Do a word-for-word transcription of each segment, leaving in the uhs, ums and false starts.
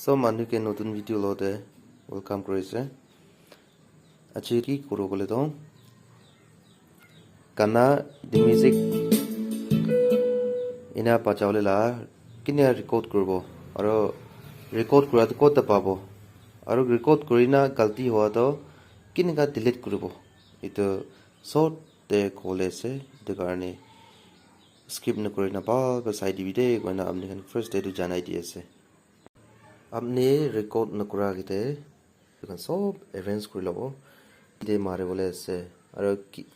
So manu ke notun video lo te welcome kuri ase. Aji ki kuro kole to gana the music ena bajawole la kine record kuribo aro record kura to kot pabo aro record kurina galti hua to kineka delete kuribo itu short te kole ase itu karne skip na kurina bhal para sai dibi de koina apni khan first te tu janai di ase. Apni record nakura kite etu khan sob arrange kuri lobo. Te mari bole ase aro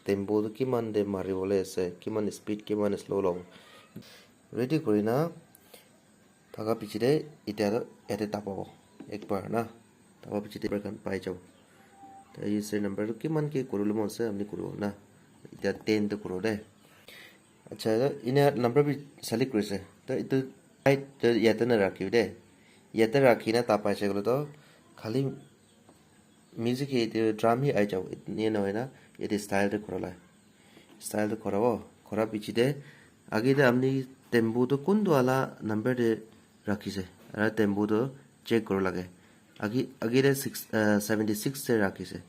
tempo tu kiman te mari bole ase, kiman speed, kiman slow lobo. Ready kuri na thaka piche te itya tu yate tapabo ekbar na. Tapabo piche te ekbar khan pai jabo. Te user number tu kiman ke kuri lobo ase apni kuribo na. Itya ten te kuro de. Acha, ina number bi select kurise. To itu side to yate na rakhibi de. Yate rakhi na ta paise koile to khali music hi itu drum hi ai jabo. Ine nohoi na yate style to korola. Style to korabo. Kora piche de age de amni tempo to kuntu ala number de rakhise. Ara tempo to check koro lage. Agi agi de six, uh, seventy six te rakhise.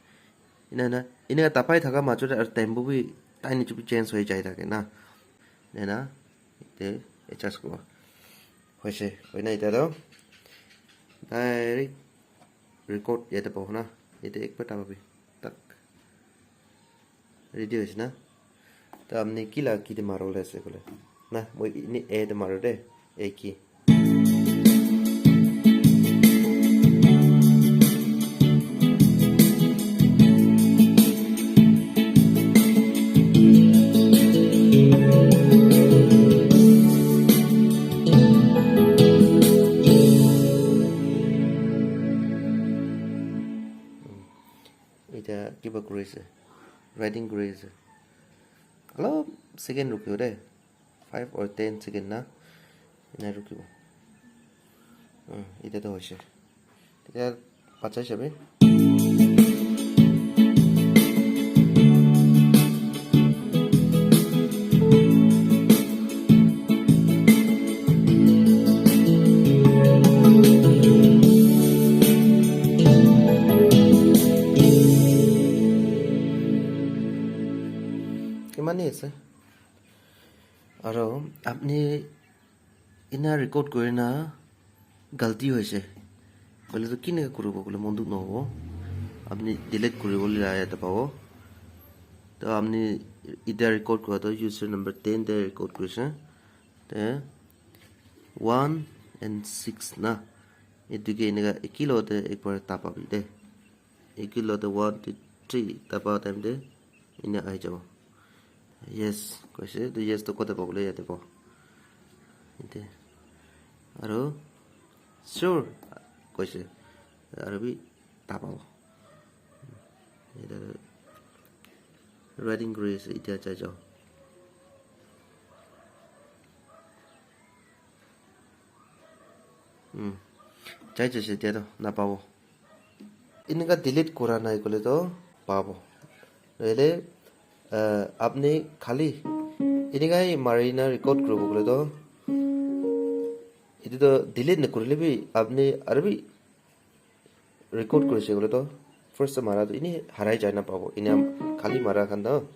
Ina na ina tapai thaka majo de tempo bi tiny chupi change hoi jai thake na. Ina na te adjust koro. Hoise, hoina itya to direct record yate pabo na. Yate ekbar tapabi. Tak. Ready hoise na? To apni kila ki te marole ase kole. Na, moi ini A te maru de. A ki. Etiya kiba kuri ase, writing kuri ase. Olop second rukhibo de, five or ten second na, ena rukhibo. Hmm, etiya to hoise. Etiya bachai sabi. Imane ase. Aro apni ena record kuri na galti hoise koile to kineka kuribo koile mon dukh nohobo. Apni delete kuribo le yate pabo. To apni etiya record kura to user number ten te record kurise. Te one and six na. Etu ke eneka eki logote ekbar tapabi de. Eki logote one, two, three tapa time te ena ahi jabo. Yes, koise. To yes to kote pabo le yate pabo. Ete. Aro sure koise. Aro bi tapabo. Eta writing kuri ase, etiya jai jao. Hmm. Jai jaise, etiya to napabo. Eneka delete kura nai koile to pabo. Nohole, ah, apni khali eneka hi mari na record kuribo koile to, etu to delete nakurile bi apni aru bi record kurise koile to first te mara to eni harai jai na pabo. Eni khali mara khan to.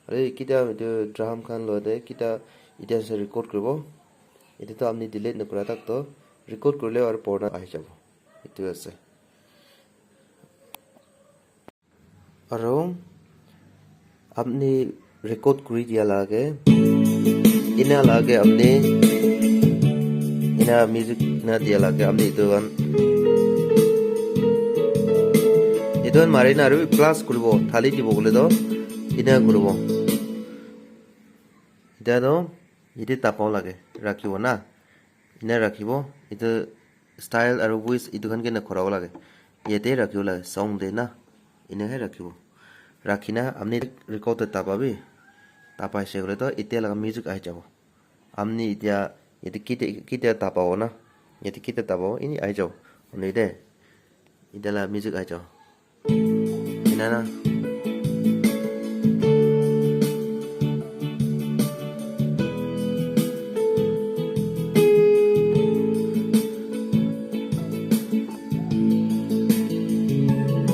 Aru kita etu drum khan logote kita etiya se record kuribo. Etu to apni delete nakura tak to record kurile aru purana ahi jabo. Etu ase. Aro apni record kuri dia lage, ena lage apni, ena music ena dia lage apni etu khan, etu khan mari na aru plus kuribo, thali dibo koile to ena kuribo. Etiya to yate tapabo lage, rakhibo na. Ena rakhibo. Etu style aru voice etu khan ke na khorabo lage. Yate rakhibo lage, song te na. Ena he rakhibo. Rakhi na apni record te tapabi. Tapai se koile to etiya laga music ahi jabo. Apni etiya yate kite, kite tapabo na. Yate kite tapabo, eni ahi jabo. Apni de. Etiya laga music ahi jabo. Ena na.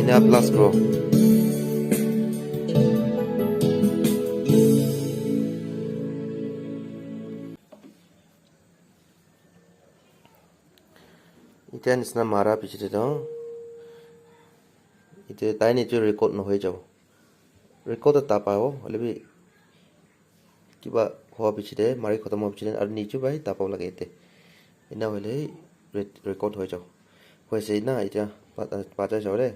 Ena plus kuro. Etia nisna mara piche te toh, etia tai niche record nohoi jabo. Record ta pabo, hoile bi kiba hoa piche te, mari khatam hoa piche te, aru niche pai ta pabo lage ete. Ena hoile re-, record hoi jabo. Hoise na, etia ba-, baja jabo de.